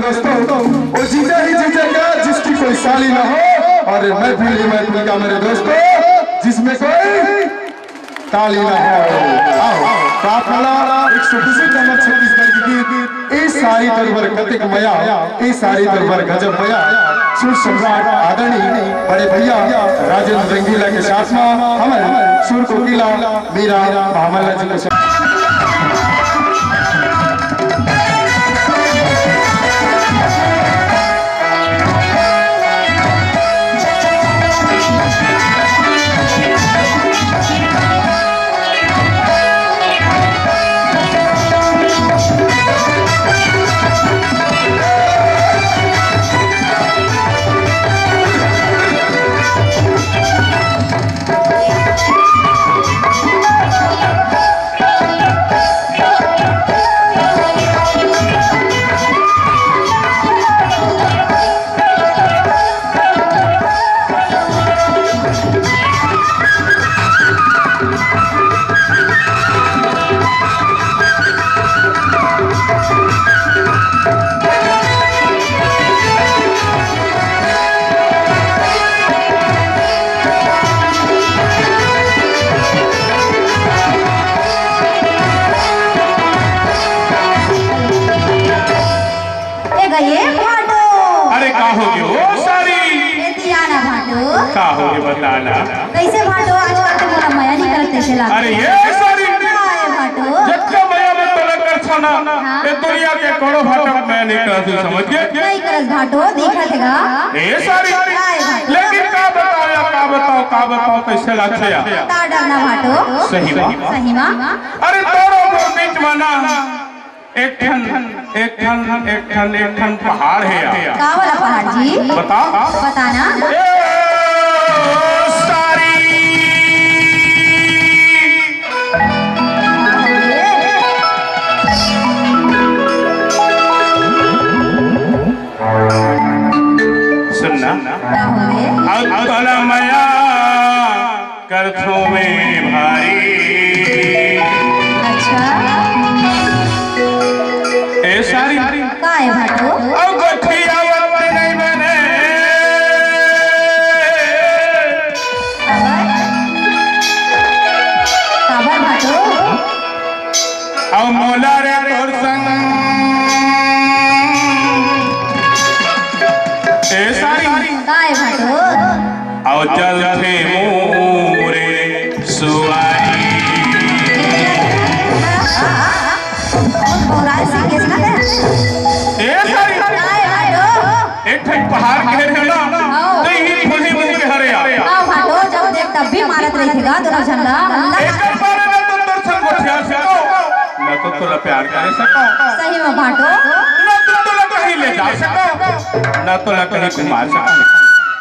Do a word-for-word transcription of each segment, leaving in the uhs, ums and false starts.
दोस्तों, वो जीजा ही जीजा क्या, जिसकी कोई साली ना हो, और महफिल ही महफिल क्या मेरे दोस्तों, जिसमें कोई ताली ना हो। आओ, तो आप मला एक सुप्रसिद्ध हमर छत्तीसगढ़ के गीत, ए सारी दरबार कतेक मया, ए सारी दरबार गजब मया, सुर सम्राट आदरणीय बड़े भैया राजेंद्र रंगीला के साथ में हमर सुर कोकिला मीरा महामल्ला जी के साथ। ए गए भाटो। अरे का हो गयो ओ सारी? ए दिया ना भाटो। का हो गयो बता ना। कैसे भाटो आजकल तो मोला मया नहीं करत कैसे लागत? अरे ये सारी। का ए भाटो? जतका मया मैं तोला करथों ना, हाँ। ये दुनिया के कोनो भाटो मया नहीं करत, समझ गए? नहीं करत भाटो, दिखत हे गा। ए सारी। का ए भाटो? लेकिन का बताओ या, का बताओ, का बताओ, कैसे लागथे या? का डरना भाटो? सही बात। सही बात। अरे तोरो मोर बीच में ना एक ठन, एक ठन, एक ठन, एक ठन पहाड़ हे यार। का वाला पहाड़ जी? बता। बताना। ए, सारी। सुनना। का हो रे? अब तोला मया करथों मैं भारी। अच्छा। ए सारी। का ए भाटो? अब गोठियावत नहीं बने। काबर? काबर भाटो? अउ मोला रे तोर संग। ए सारी। का ए भाटो? अउ चलथे मोरे सुवारी। बहुत बौराए सीखे ना। ए सारी। का ए भाटो? एक ठन पहाड़ के हरे ना, हाँ। तो इही फुल्ही मुंह के हरे यार। हाँ, भाटो, जब देख तब भी मारत रहिथे गा, दोनों झन ला। एकर बारे में तो दर्शन गोठिया सको, न तो तोला प्यार करे सको। सही में भाटो। न तो तोला कहीं ले जा सको, न तोला कहीं घुमा सको।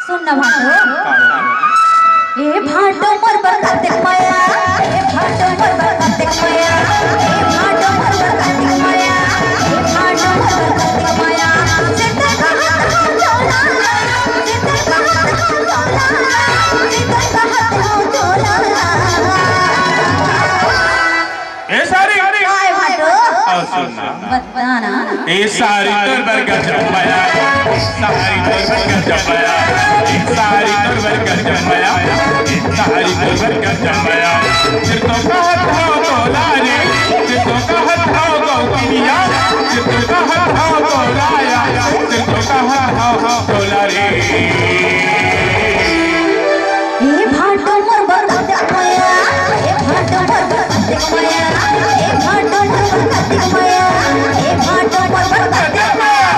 सुन ना भाटो। का हो? ए भाटो मोर बर कतेक मया, ए भाटो मोर बर कतेक मया, ए भाटो मोर बर कतेक मया, ए भाटो मोर बर कतेक मया। सिद्ध कहत हूँ चोला, सिद्ध कहत हूँ चोला, सिद्ध कहत हूँ चोला। ए सारी। काय भाटो? आओ सुन ना। बता ना। ए सारी तोर बर गजब मया, सारी तोर बर गजब मया, सारी तोर बर गजब मया, सारी तोर बर गजब मया। सिर तो कहत हूँ तोला रे, सिर तो कहत हूँ गौतमिया, सिर तो कहत हूँ तोला या, सिर तो कहत हूँ तोला रे। ए भाटो मोर बर कतेक मया, ए भाटो मोर बर कतेक मया, ए भाटो मोर बर कतेक मया, ए भाटो मोर बर कतेक मया।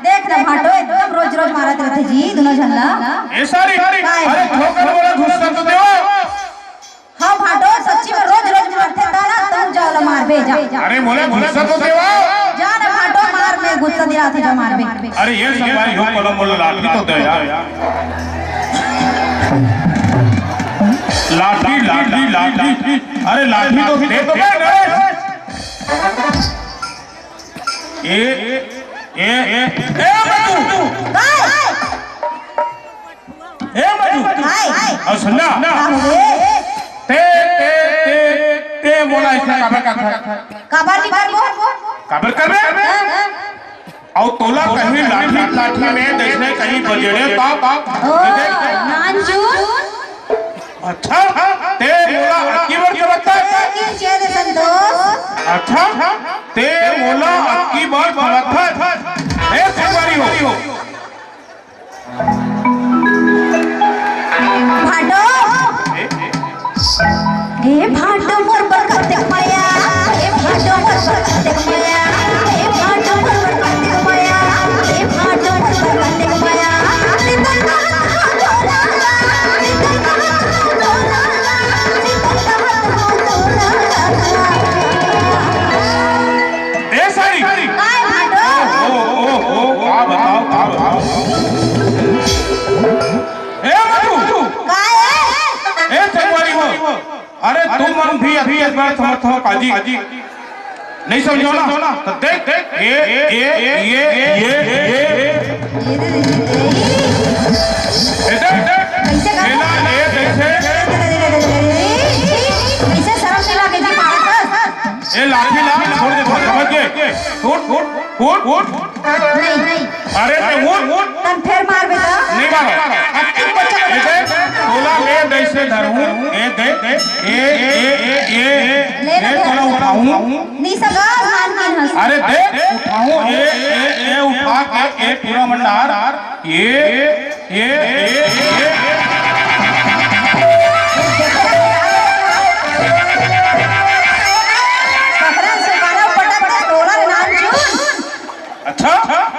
देख ना भांटो, एकदम रोज रोज मारत रहिथे जी, दूनों झन ला। ए सारी, काय? अरे थोकन मोला गुस्सा तो देवो। हाँ भांटो, सच्ची में रोज रोज मारथे, ता ना तहूँ जा ओला मारबे, जा। अरे मोला गुस्सा तो देवो। जा ना भांटो, मार, मैं गुस्सा दिलाथे, जा मारबे। अरे ए संगवारी हो, कोनो मोला लाठी तो दे यार। लाठी, लाठी, लाठी। अरे लाठी तो दे तो दे। ए, ए, ए, ए, मधु! काय? ए, मधु! काय? अउ सुन ना। का होगे? ते, ते, ते, ते मोला अइसने काबर करथस? काबर नइ करबो? काबर करबे? हाँ, हाँ। अउ तोला कहीं लाठी, लाठी में जइसे कहीं बजेड़े त, ओ, नानचुन। अच्छा, ते मोला अक्की बर समझथस? ए, के छे दे संतोष? अच्छा, ते मोला अक्की बर समझथस? ए संगवारी हो। भांटो। ए, ए। ए भांटो मोर बर कतेक मया, ए भांटो मोर बर कतेक मया, ए भांटो मोर बर कतेक मया, ए भांटो मोर बर कतेक मया। ए सारी। काय भांटो? ओ, ओ, ओ, ओ, का बताओ, का बताओ। ए मधु। काय? ए संगवारी हो। अरे तुमन भी अभी एक बार समझ हो काजी। नहीं समझो ना? तो देख, देख, ए, ए, ए, ए, ए, ए। ए दे, ए दे, ए दे। ए देख, देख। कैसे गाता? ए ना, ए कैसे? कैसे शर्म नहीं लगे जी मारत हस? ए लाठी ला, छोड़ दे, छोड़, समझ गए? उठ, उठ, उठ, उठ। नहीं, नहीं। अरे ते उठ, उठ। तन फेर मार बेटा। नहीं मारो। अब तू बच्चा ए दे, तोला ले दे से धरू। ए दे, ए, ए, ए, ए। ले ना ए तोला उठाऊं। नहीं सका, मान के हंस। अरे दे, उठाऊं। ए, ए, ए, उठा के, ए पूरा मंडार। ए, ए, ए, ए। पकड़ा से बारह पटक के तोला रे नानचुन। अच्छा?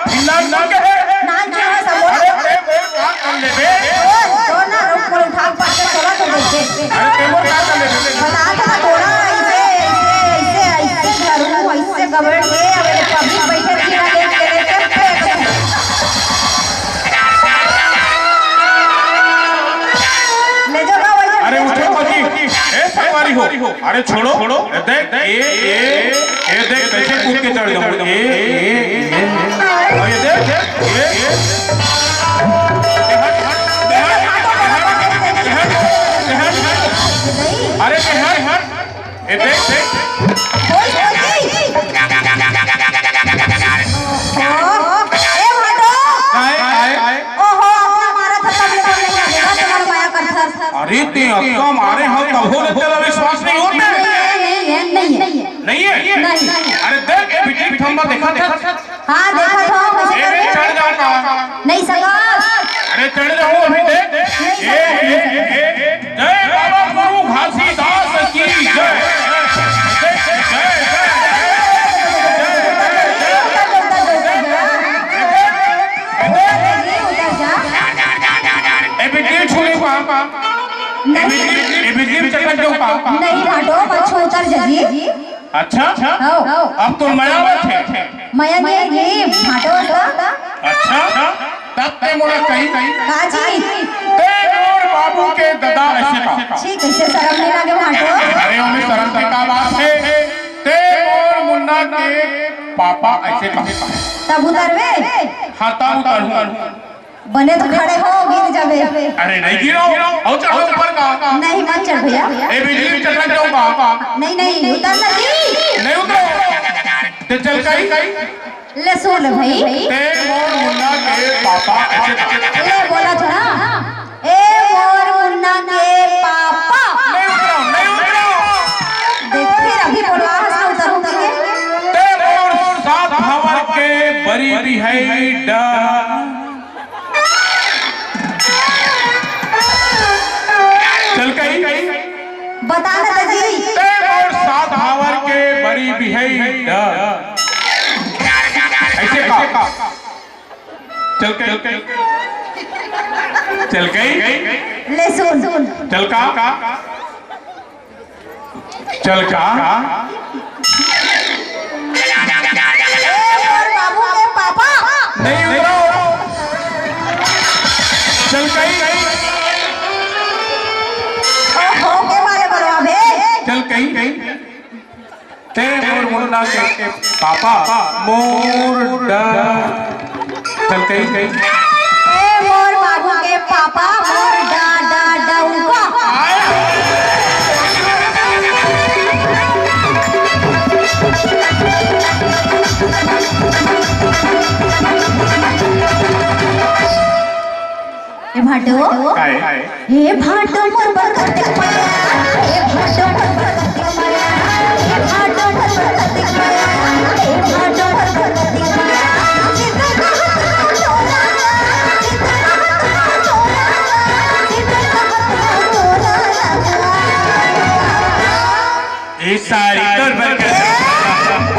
इन्ना ना के है? नानचुन है सब। अरे, अरे, वो का कर लेबे? ओ, तो ना, रुक, मोर उठा के पास से तोला तो देखे। अरे, ते मोर का कर लेबे? बता तो ना, तोला ऐसे, ऐसे, ऐसे, ऐसे धरू, ऐसे गबड़ के, अब ये पब्लिक बैठे थी ना, देख के, देख के, फेंक दे। ले जाओ ना, वही अरे, उठो, मती। ए, संगवारी हो। अरे, छोड़ो। ए, देख, ए, ए, ए, देख, कैसे कूद के चढ़ जाऊं। ए, ए, ए, ए। और ये देख, देख, ए, ए। ए, हट, हट, ए, हट, ए, हट, ए, हट। अरे, ए, हट, हट। ए, देख, देख। ओए, ओए, ओए। ओहो, ए भाटो। काय, काय? ओहो, अपना मारा था, तब ले बोल नहीं लगेगा, तुम्हारा माया करता था। अरे, ते अक्का मारे हो, तभो ले तेला विश्वास नहीं होत हे। नहीं है, नहीं है, नहीं है। नहीं है? नहीं। अरे, देख, ए बिटिया थम्बा देखा था। हाँ, देखा था, कैसे ए, करते हैं? चढ़ जाऊंगा। नहीं सका। अरे, चढ़ जाऊं अभी, देख। नहीं ए, सका। ए, ए, ए, ए। जय बाबा गुरु घासीदास की जय। जय, जय, जय, जय। ए बिटिया छू ले पापा। ए बिटिया, ए बिटिया चटक दो पापा। नहीं भाटो, मत छू, उतर जा जी। अच्छा? हौ। अब तो मया आवत हे। मया नहीं है जी, भाटो होता। अच्छा? तब ते मोला कही। का जी? ते मोर बाबू के ददा ऐसे का। छी, कैसे शर्म नहीं लगे भाटो? अरे, ओमे शर्म के का बात हे? ते मोर मुन्ना के पापा ऐसे का। तब उतरबे? हाँ, तब उतरहूँ। बने तो खड़े हो, गिर जाबे। अरे, नहीं गिरो, आओ चढ़ो ऊपर का। नहीं, मत चढ़ भैया। ए बिजली चढ़ना चाहूंगा। नहीं, नहीं, उतर ना जी। नहीं उतरो। ते चल कहीं। ले सुन भाई। ते मोर मुन्ना के पापा ऐसे। ले बोला था ना। ए मोर मुन्ना के पापा। नहीं उतरो, नहीं उतरो। देख, फिर अभी बोला, हंस ना उतरूंगी। ते मोर सात भावर के बरी बिहई डा। चल कही। बता ना जी। ते मोर सात भावर के बरी बिहई डा। ऐसे का? चल कई, चल कई, ले सुन। चल का, चल का। ए, मोर बाबू के पापा। नहीं उतरो। चल कई। ओहो, के मारे बलवा बे। चल कई। ते मोर मुन्ना के पापा, मोर डा-, चल कई। ए मोर बाबू के पापा, मोर डा-, डा-, डउका। ए भाटो। काय? हे भाटो मोर बरकत के माया, हे भाटो मोर बरकत के माया, हे भाटो मोर बरकत के माया, हे भाटो मोर बरकत के माया। ए सारी तोर बरकत जम्मया,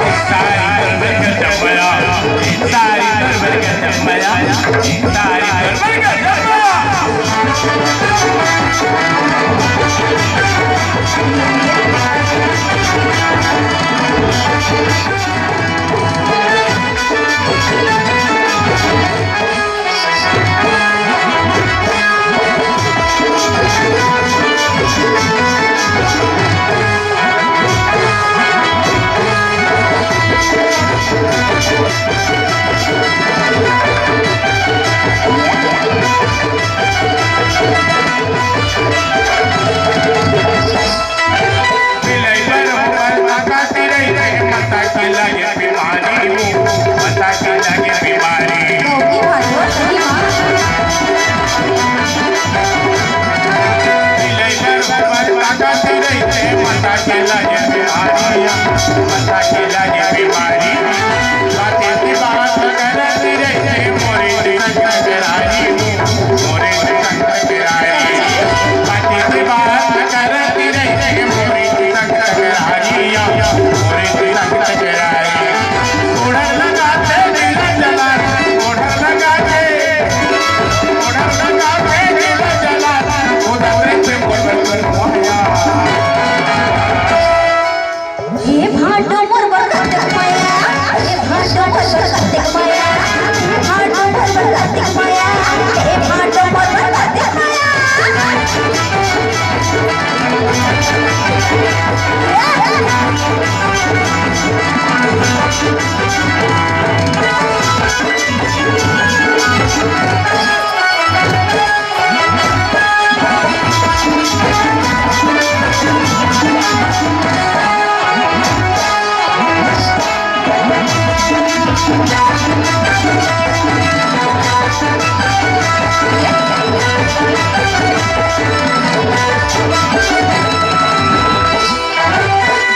ए सारी तोर बरकत जम्मया, ए सारी तोर बरकत जम्मया, ए सारी तोर बरकत जम्मया। बिलई बर होवय ताकत रहिथे, मता के लगे बीमारी हो, मता के लगे बीमारी। गौरी भाई, सही बात। बिलई बर होवय ताकत रहिथे, मता के लगे बीमारी, मता के लगे बीमारी। बातें की बात करत रहिथे, मोरे संग टकराई हो, मोरे संग टकराई। बातें की बात करत रहिथे, मोरे संग टकराई, मोरे संग टकराई। ओढ़र लगा के दिल जला, ओढ़र लगा के, ओढ़र लगा के दिल जला, उधर से मोर पर मोया। हे भाटो मोर बरकत के माया, हे भाटो मोर बरकत के माया, हे भाटो मोर बरकत के माया, हे भाटो मोर बरकत के माया।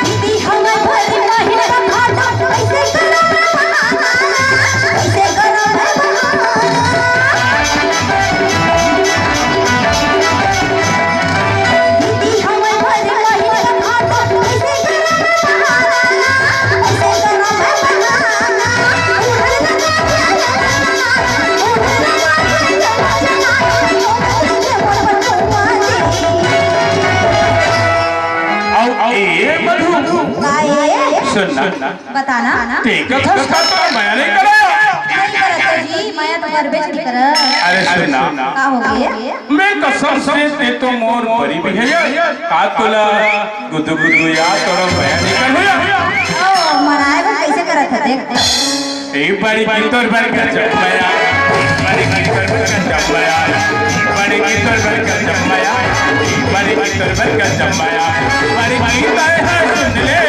दीदी हमर भरी महीना भादो, कैसे करब बहाना, कैसे करब बहाना। दीदी हमर भरी महीना भादो, कैसे करब बहाना, कैसे करब बहाना। उड़ल लगा के, उड़ल लगा के, उड़ल लगा के, उड़ल लगा के, उड़ल लगा के। अउ ए मधु, का ए? सुन ना। बता ना। ते कथस का तो मया नहीं करा। नहीं करत जी, मया तो करबे नहीं करत। अरे सुन ना। का हो गए? मैं कसम से ते तो मोर परी भी है। का तोला गुदु गुदु या तोरा मया नहीं कर। ओ, मनाए बर कैसे करत है देख। ए बड़ी की तोर बरकत जम्मया, बड़ी की तोर बरकत जम्मया, बड़ी की तोर बरकत जम्मया, बड़ी की तोर बरकत जम्मया। बड़ी की ताय है सुन ले,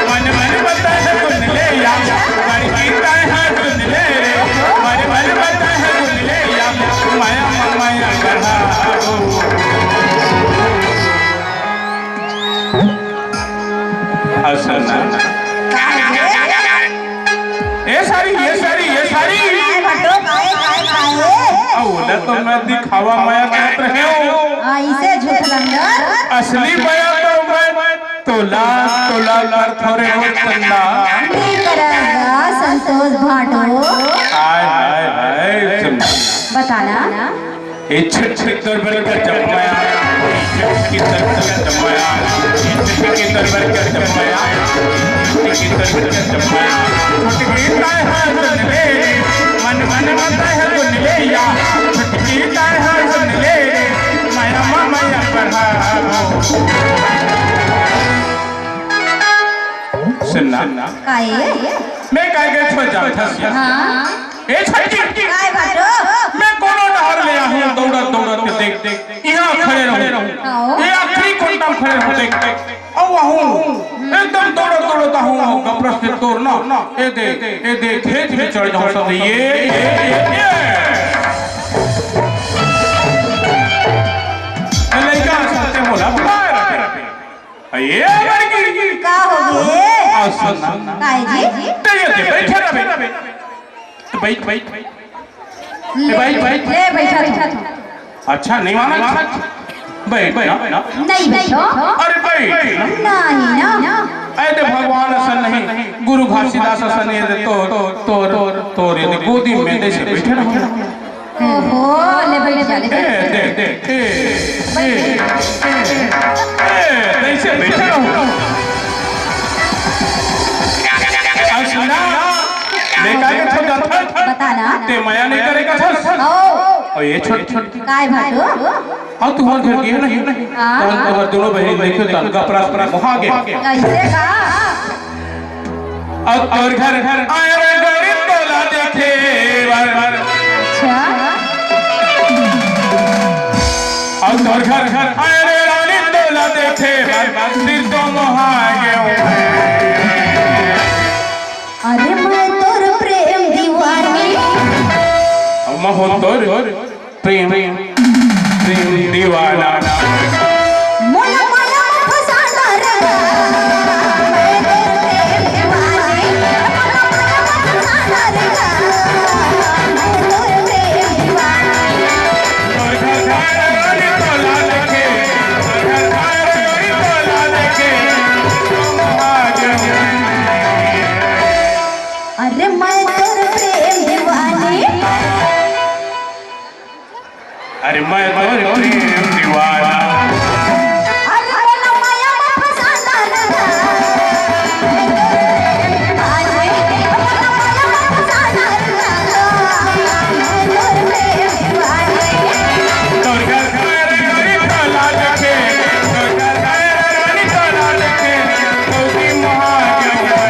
मन मन बता है सुन ले या। बड़ी की ताय है सुन ले, मन मन बता है सुन ले या। माया माया कहा। अउ सुन ना। का रे? ए सारी, ए सारी, ए सारी। काय भाटो, काय, काय, काय? अउ ओला तो मैं दिखावा मया करत रहेंव। अइसे झूठ लंदर। असली मया तो मैं तोला, तोला करत रहेंव चंदा। नहीं करेगा संतोष भाटो। हाय, हाय, हाय। काला। ए छटकी दरबार का जमाया, ए छटकी दरबार का जमाया, ए छटकी दरबार का जमाया, ए छटकी दरबार का जमाया। छटकी ताय है सुन ले, मन मन मत है सुन ले या, छटकी ताय है सुन ले, माया माया बढ़ा। सुनना। काए? मैं काय के छो जाथस। हाँ। ए छटकी। काय भाटो? मैं कोनो डहर ले आहूँ, दौड़त दौड़त देख, इहाँ खड़े रहूँ। हाँ। ए आखिरी कोंटा म खड़े रहूँ, देख। अउ आहूँ, एकदम दौड़त दौड़त आहूँ, गपरस से तोर ना, ए दे, ए दे, खेत में चढ़ जाहूँ सब, ये, ये, ये, ये। ए लइका साथे मोला बुलाए रखे। ए लड़की। का हो गे? आ सुन ना। काय जी? ते ये दे, बैठे रहे। तो बैठ, बैठ, बैठ। ले, ए, बैठ, बैठ। ले, बैठा तू। अच्छा, नहीं माना? बैठ, बैठ ना। नहीं बैठो। अरे, बैठ ना। नहीं ना। अरे, भगवान असन नहीं, गुरु घासीदास असन नहीं, तो, तो, तो, तो, ये गोदी में ऐसे बैठे रहो। ओहो, ले बैठ जा, ले ए, बैठ। दे, दे, ए, ए, ए, ए, ऐसे बैठे रहो। अउ सुना, बेटा के छोड़ जाता। बता ना। ते मया नहीं करेगा था। ओ। अउ ये छोट छोट। काय भाटो? अउ तुम्हार घर गे नहीं? हाँ। तुम तुम्हार दोनों बहिनी देखो, तन गपरस मोहा गे। कैसे का? अउ तोर घर आए रे गरीब तोला देखे बर। अच्छा। अउ तोर घर आए रे रानी तोला देखे बर, दिल तो मोहा गे। अरे मैं तोर प्रेम दीवानी। अउ मैं हो तोर प्रेम, प्रेम दीवाना। मोला माया में फंसाना रे। मैं तोर प्रेम दीवानी। मोला माया में फंसाना रे। मैं तोर प्रेम दीवानी। तोर घर आए रे रानी तोला देखे, तोर घर आए रे रानी तोला देखे, तुम आ जाओ। अरे मैं तोर प्रेम दीवानी। अरे मैं तोर प्रेम दीवाना। अरे मोला माया में फंसाना रे। तोर घर घर गरीब तोला देखे, तोर घर घर गरीब तोला देखे, तोती मोहा क्यों है?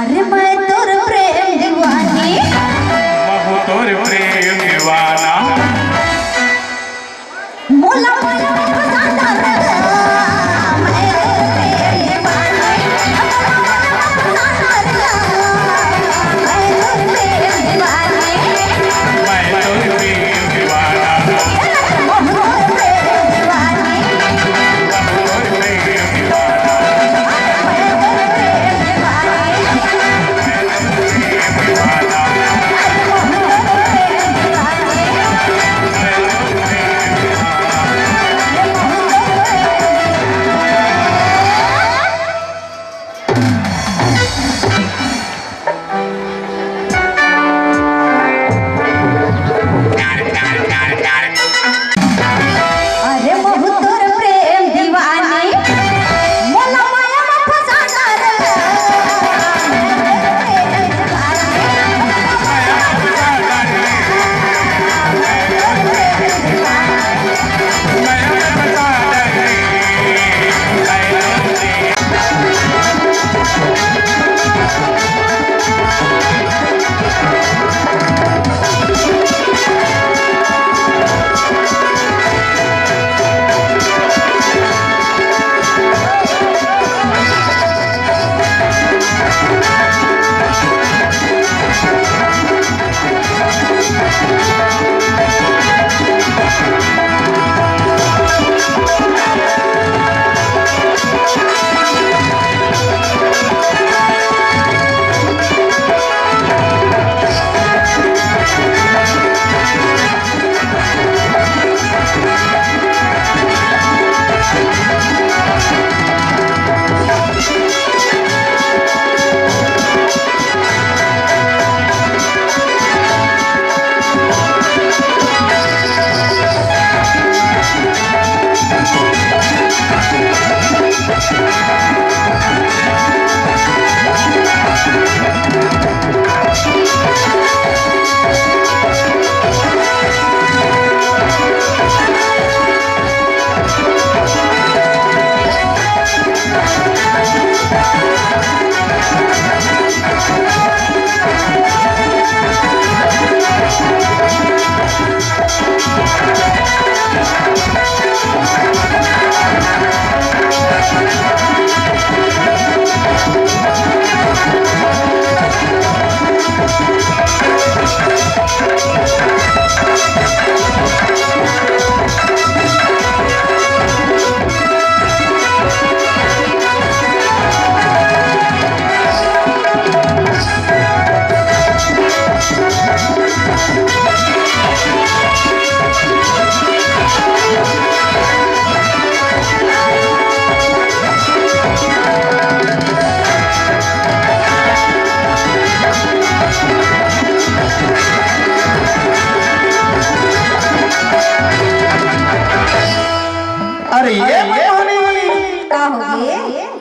अरे मैं तोर प्रेम दीवानी। महू तोर प्रेम दीवाना।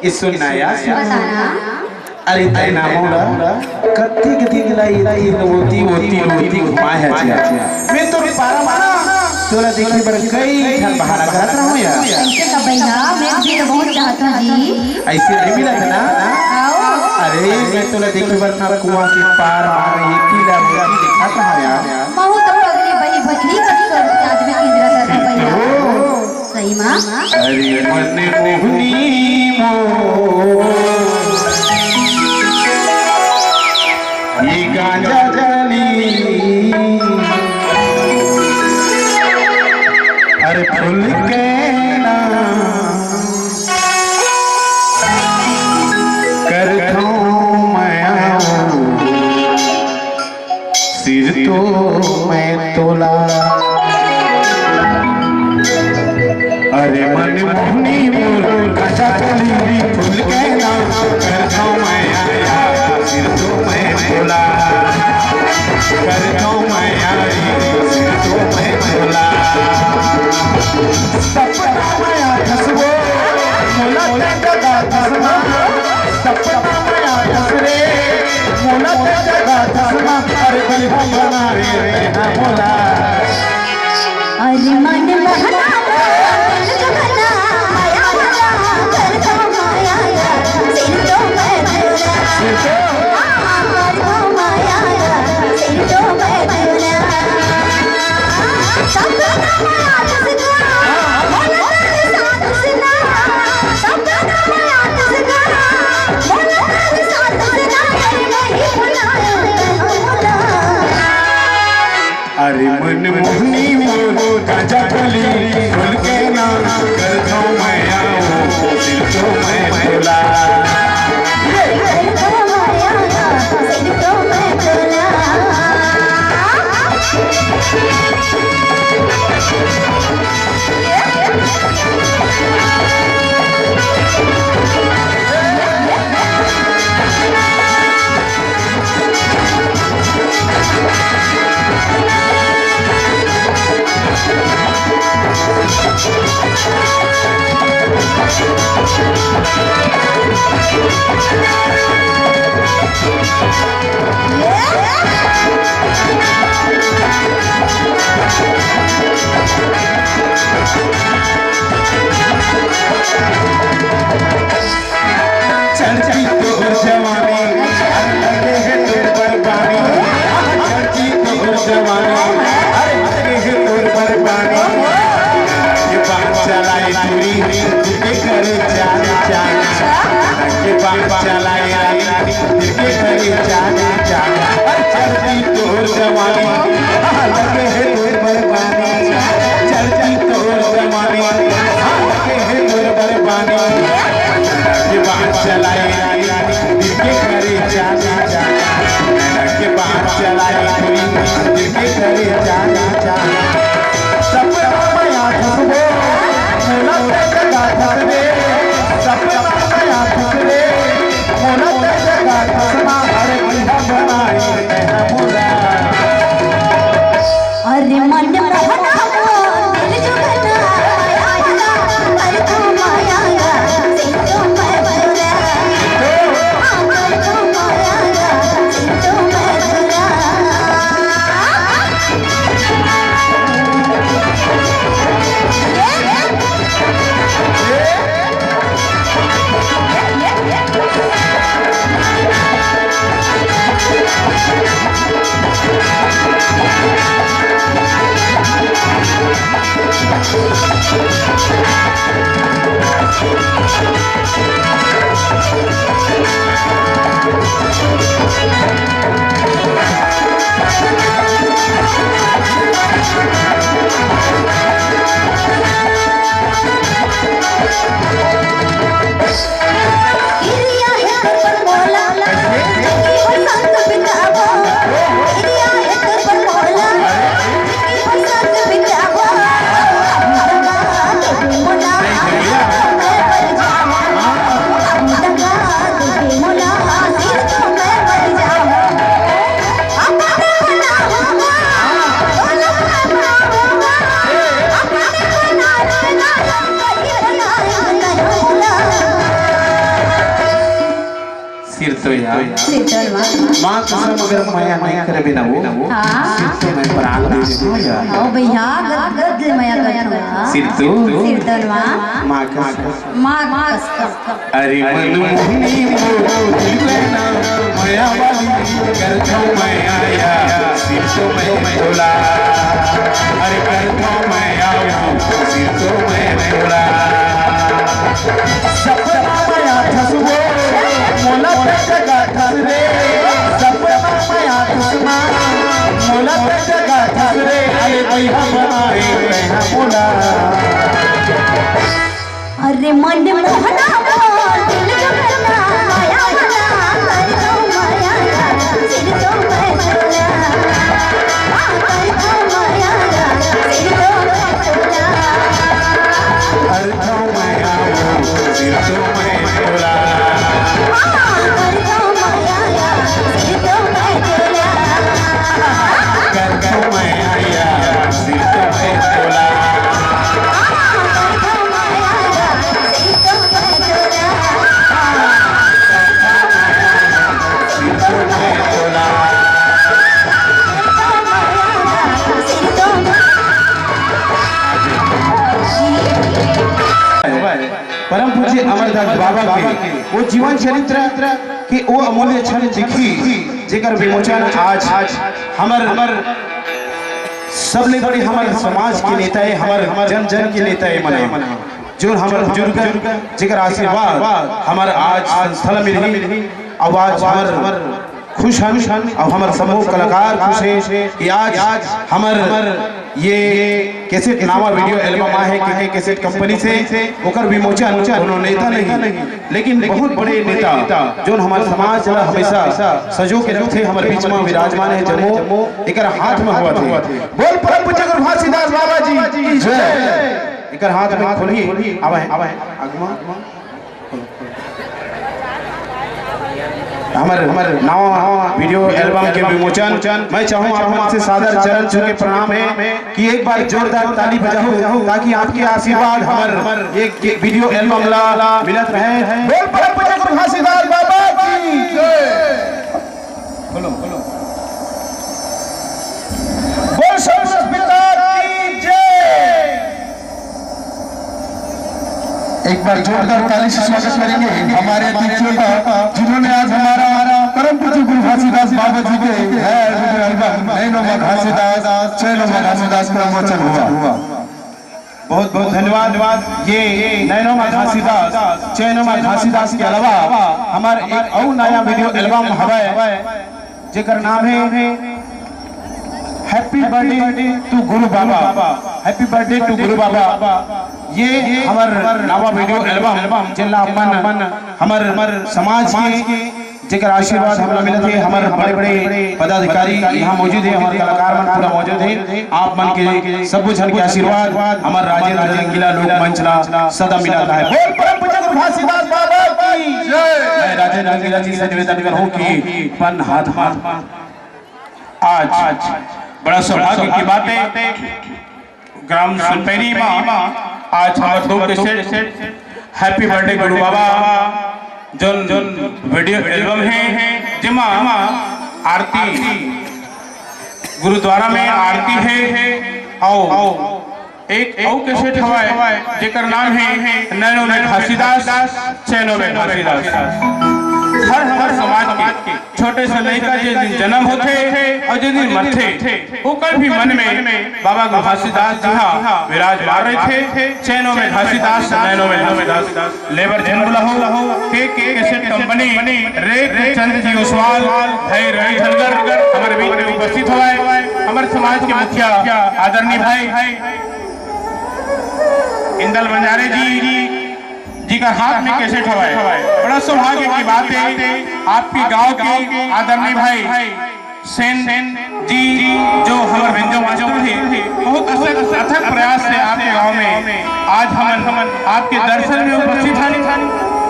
ये सुन ना यार, सुन। बताना। अरे तैं ना मोला कतिक दिन ला ये तीर ओती, ओती, ओती घुमाए हस यार। मैं तोर पारा मारा, तोला देखे बर कई ठन बहाना करत रहूं यार। ऐसे का भैया, मैं भी तो बहुत चाहत हूं जी। ऐसे नहीं मिलत ना। आओ। अरे मैं तोला देखे बर ना कुआं के पार मारा, ये तीर ओती देखत रहूं यार। महू तो पगली बनी भजनी कभी कर आज मैं इंदिरा कर भैया। सही माँ। अरे मन मोहनी मोर, ये गांजा जली, अरे फूल के ना करथों मैं आऊं। सिर तो मैं तोला। अरे मन मोहनी मोर गांजा जली फूल के ना करथों मैं आया, सिर तो मैं तोला। करथों मैं आया, सिर तो मैं तोला। सपना मैं आया खसबो, मोला ते जगा खसबो। सपना मैं आया रे, मोला ते जगा चश्मा, अरे बलिहा बना रे, रे ना मोला। अरे मन बहला, मन बहला, माया वाला, कर दो माया, सिर तो मैं तोला। हाँ, कर दो माया, सिर तो मैं तोला। सपना मैं आया खसबो, मोला ते साथ सपना मैं आया खसबो, मोला ते साथ सपना, अरे नहीं भुलाया तैं मोला। अरे मन मोहनी मोर गांजा कली, फूल के ना करथों मैं आऊं, सिर तो मैं तोला। करथों मैं आऊं, सिर तो मैं तोला। चढ़ती तोर जवानी, अरे लगे हे तोर बर पानी। चढ़ती तोर जवानी, अरे लगे हे तोर बर पानी। ये बात चलाई दूरी, तुके करे जाने जाने। ये बात चलाई दूरी, तुके करे जाने जाने। अरे चढ़ती तोर जवानी, लगे हे तोर बर पानी। चढ़ती तोर जवानी, लगे हे तोर बर पानी। ये बात चलाई, दिल के करे जाने जाने। नैना के बात चलाई, दिल के करे जाने जाने। सपना मैं आया खसबो, मोला ते जगा खसबे। सपना मैं आया खसबे, मोला ते जगा खसबा। अरे बलिहा बनाए तैं मोला। माँ कसम, अगर मया नहीं करबे ना वो, हाँ। सिर तो मैं प्राण दे दूँ यार। ओ भैया, गद गद ले मया कर दूँगा। सिर तो? सिर तो ना। माँ कसम। माँ कसम। अरे मन मोहनी मोर दिल ना, मया वाली कर दो मया या, सिर तो मैं तोला। अरे कर दो मया, सिर तो मैं तोला। सपना मया ठसबो, मोला जगा ठस रे। सपना मया ठसबो, मोला जगा ठस रे। अरे भैया बनाए, भैया बोला। अरे मन मोहना मोर दिल जगना, मया वाला कर दो मया या, सिर तो मैं तोला। हाँ, कर दो मया या, सिर तो मैं तोला। कर दो मया या, सिर तो मैं तोला। हाँ, कर दो मया या, सिर तो मैं तोला। कर दो मया या, सिर तो मैं तोला। परम पूज्य अमरदास बाबा के वो जीवन चरित्र के वो अमूल्य क्षण दिखी, जेकर विमोचन आज हमर, हमर सबले बड़े हमर समाज के नेता हे, हमर, हमर जन जन के नेता हे मन, जो हमर बुजुर्ग, जेकर आशीर्वाद हमर आज संस्था ल मिलही। अउ आज हमर खुश हन, अउ हमर समूह कलाकार खुश हे कि आज हमर ये कैसेट नावा वीडियो एल्बम आहे के के कैसेट कंपनी से, ओकर विमोचन कोनो नेता नहीं, लेकिन बहुत बड़े नेता, जोन हमर समाज ला हमेशा सजो के रखथे, हमर बीच में विराजमान हे जम्मो, एकर हाथ में होवत हे। बोल परम पूज्य गुरु घासीदास बाबा जी की जय। एकर हाथ में खोलही, आवे, आवे, आगमा। हमर, हमर नवा वीडियो एल्बम के विमोचन। मैं चाहूँ आप मन से सादर चरण छू के प्रणाम हे कि एक बार जोरदार ताली बजाहू, ताकि आपके आशीर्वाद हमर एक वीडियो एल्बम ला मिलत रहे। बोल परम पूज्य गुरु घासीदास बाबा की जय। बोल शंभू पिता की जय। एक बार जोरदार ताली से स्वागत करेंगे हमारे अतिथियों का, जिन्होंने आज हमारा परम पूज्य गुरु घासीदास बाबा जी के है एल्बम नैनो में घासीदास, चैनो में घासीदास का विमोचन हुआ। बहुत बहुत धन्यवाद। ये नैनो में घासीदास, चैनो में घासीदास के अलावा हमर एक अउ नया वीडियो एल्बम हवय, जेकर नाम हे Happy Birthday to Guru Baba, Happy Birthday to Guru Baba। ये हमर नवा वीडियो एल्बम, जेला अपन हमर, हमर समाज के जेकर आशीर्वाद हमला मिलत हे, हमर बड़े-बड़े पदाधिकारी यहाँ मौजूद हे, हमर कलाकार मन पूरा मौजूद हे। आप मन के सबो झन के आशीर्वाद हमर राजेंद्र रंगीला लोकमंच ला सदा मिलत रहे। बोल परम पूज्य गुरु घासीदास बाबा की जय। मैं राजेंद्र रंगीला जी से निवेदन करहूँ कि अपन हाथ में आज बड़ा सौभाग्य की बात हे। ग्राम सुनपैरी मा आज हमर दो कैसेट Happy Birthday गुरु बाबा, जोन, जोन वीडियो एल्बम हे, जेमा आरती, गुरुद्वारा में आरती हे, अउ एक अउ कैसेट हवय, जेकर नाम हे नैनो में घासीदास, चैनो में घासीदास। हर हमर समाज के छोटे से लइका जे दिन जन्म होथे अउ जे दिन मरथे, ओकर भी मन में बाबा घासीदास जी हा विराजमान रहिथे। चैनो में घासीदास, नैनो में घासीदास। लेबर झन बुलाहू, के के कैसेट कंपनी, रेख चंद जी ओसवाल, भाई रवि झनगर, हमर बीच में उपस्थित हवय, हमर समाज के मुखिया आदरणीय भाई इंदल बंजारे जी, जी का हाथ में कैसेट हवय। बड़ा सौभाग्य की बात हे, आपके गांव के आदरणीय भाई सेन जी, जो हमर बेंजो मास्टर हे, बहुत अथक, अथक प्रयास से आपके गांव में आज हमन, हमन आपके दर्शन में उपस्थित हन।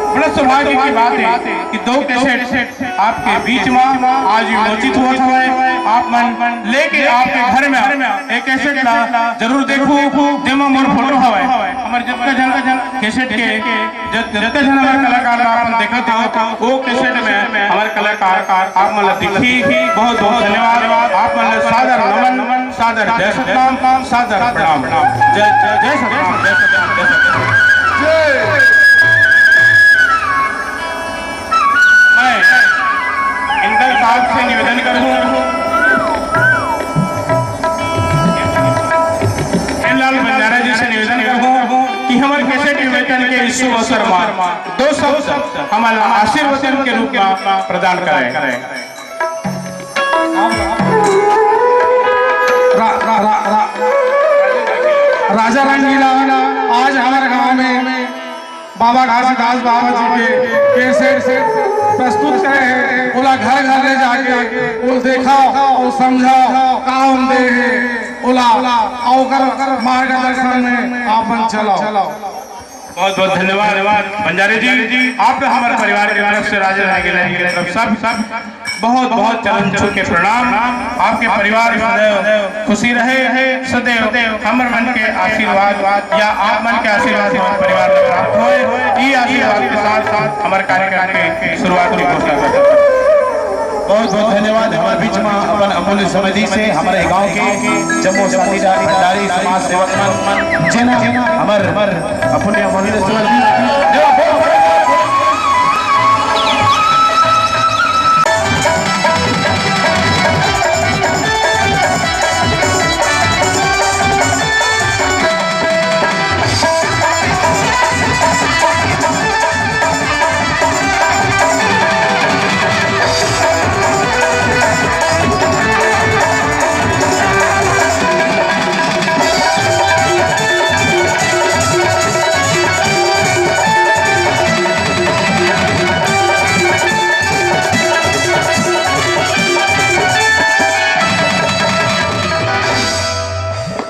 बड़ा सौभाग्य की बात हे कि दो कैसेट आपके बीच में आज विमोचित होत हवय। आप मन लेके आपके घर में एक कैसेट ला जरूर देखू, जेमा मोर फोटो हवय। हमर जतका झन कैसेट के, जत-, जतका झन हमर कलाकार ला अपन देखत हो, वो कैसेट में हमर कलाकार आप मन ला दिखही। बहुत बहुत धन्यवाद। आप मन ला सादर नमन, सादर जय सतनाम, सादर प्रणाम। जय, जय, जय सतनाम, जय सतनाम, जय सतनाम। जय। मैं इंदल साहब से निवेदन करूं, लाल बंजारा जी से निवेदन करूं कि हमर कैसेट विमोचन के इस शुभ अवसर मा दो शब्द हमला आशीर्वचन के रूप मा प्रदान करें। रा-, रा-, रा-, रा-, राजा रंगीला आज हमर गांव में बाबा घासीदास बाबा जी के कैसेट प्रस्तुत करे हे, ओला घर घर ले जाके ओला देखाव अउ समझाव का ओमा दे हे, ओला अउ ओकर मार्गदर्शन में आप मन चलाव। बहुत बहुत धन्यवाद बंजारे जी, आप हमर परिवार के तरफ से, राजा रंगीला जी के तरफ से सब बहुत बहुत चरण छू के प्रणाम। आपके परिवार सदैव खुशी रहे, सदैव हमर मन के आशीर्वाद या आप मन के आशीर्वाद हमर परिवार में प्राप्त होए। ई आशीर्वाद के साथ साथ हमर कार्यक्रम के शुरुआत की घोषणा करते हैं। बहुत बहुत धन्यवाद। हमर बीच में अपन अमूल्य समय दी से हमरे गांव के जम्मो साथी भंडारी समाज सेवक मन, जेना हमर अपने अमूल्य समय दी।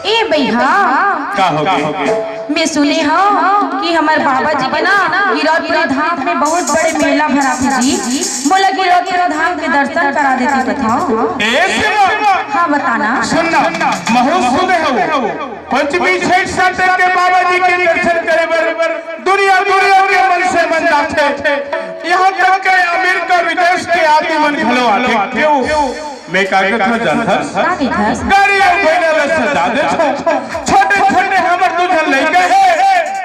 ए भैया, का हो गए? मैं सुने हव कि हमर बाबा जी के ना गिरौदपुरी धाम में बहुत बड़े मेला भराथे जी। मोला गिरौदपुरी धाम के दर्शन करा देते बताओ। ए सेवा, हाँ, बताना। सुनना, महू सुने हव, पंचमी छठ सात के बाबा जी के दर्शन करे बर दुनिया दुनिया के मन से मन जाथे। यहाँ तक के अमेरिका विदेश के आदमी मन घलो आथे। क्यों? मैं का कथों जानथस? का कथस? गाड़ी अउ बइला ल सजा देथों। छोटे-छोटे हमर दू झन लइका हे,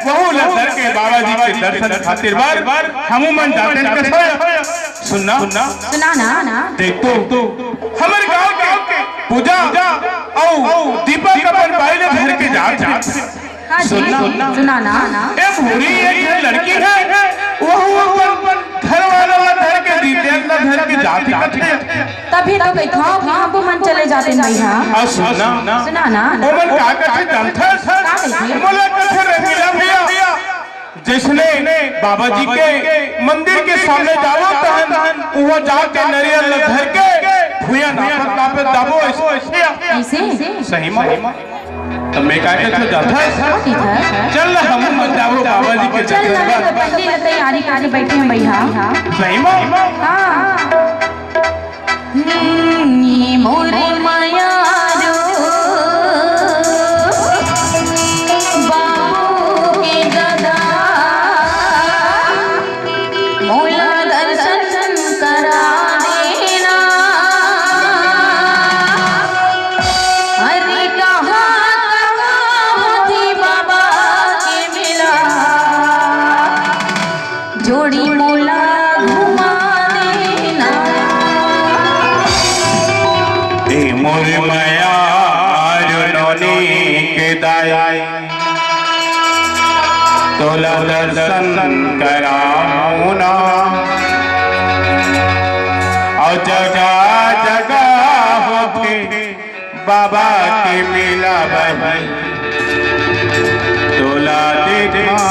वहू ल धर के बाबा जी के दर्शन खातिर बर हमू मन जातेन कथों। सुनना? सुना ना। देख तो, हमर गांव के पूजा अउ दीपक अपन बाई ल धर के जात हे। हाँ जी, सुनना। सुना ना। ए भूरी एक ठन लड़की हे, वहू अपन घर वाला ला धर के, दीदी ला धर के जात हे। तभी तो कहिथों कि हमू मन चले जातेन भैया। अउ सुनना। सुना ना। ओमन का कथे जानथस? का कथे? मोला कथे रंगीला भैया, जइसने बाबा जी के मंदिर के सामने जाबो तहन उहाँ जाके नरियर ला धर के भुइयां नापत नापत जाबो अइसे। अइसे? सही में? त मैं का कथों जानथस? ठीक हे। चल ना, हमू मन जाबो बाबा जी के चल ना, दरबार। तो पहले ले तैयारी करके बैठे हन भैया। सही में? हाँ। हम्म, ये मोर मयारो बाबू के गदा। मोला दर्शन करा देना। अरे कहाँ, कहाँ होथे बाबा के मेला? जोड़ी मोला घुमा देना। ए मोर मयारो नोनी के दाई, तोला दर्शन कराहूं ना। अउ जगह जगह होथे बाबा के मेला बहिनी, तोला देखा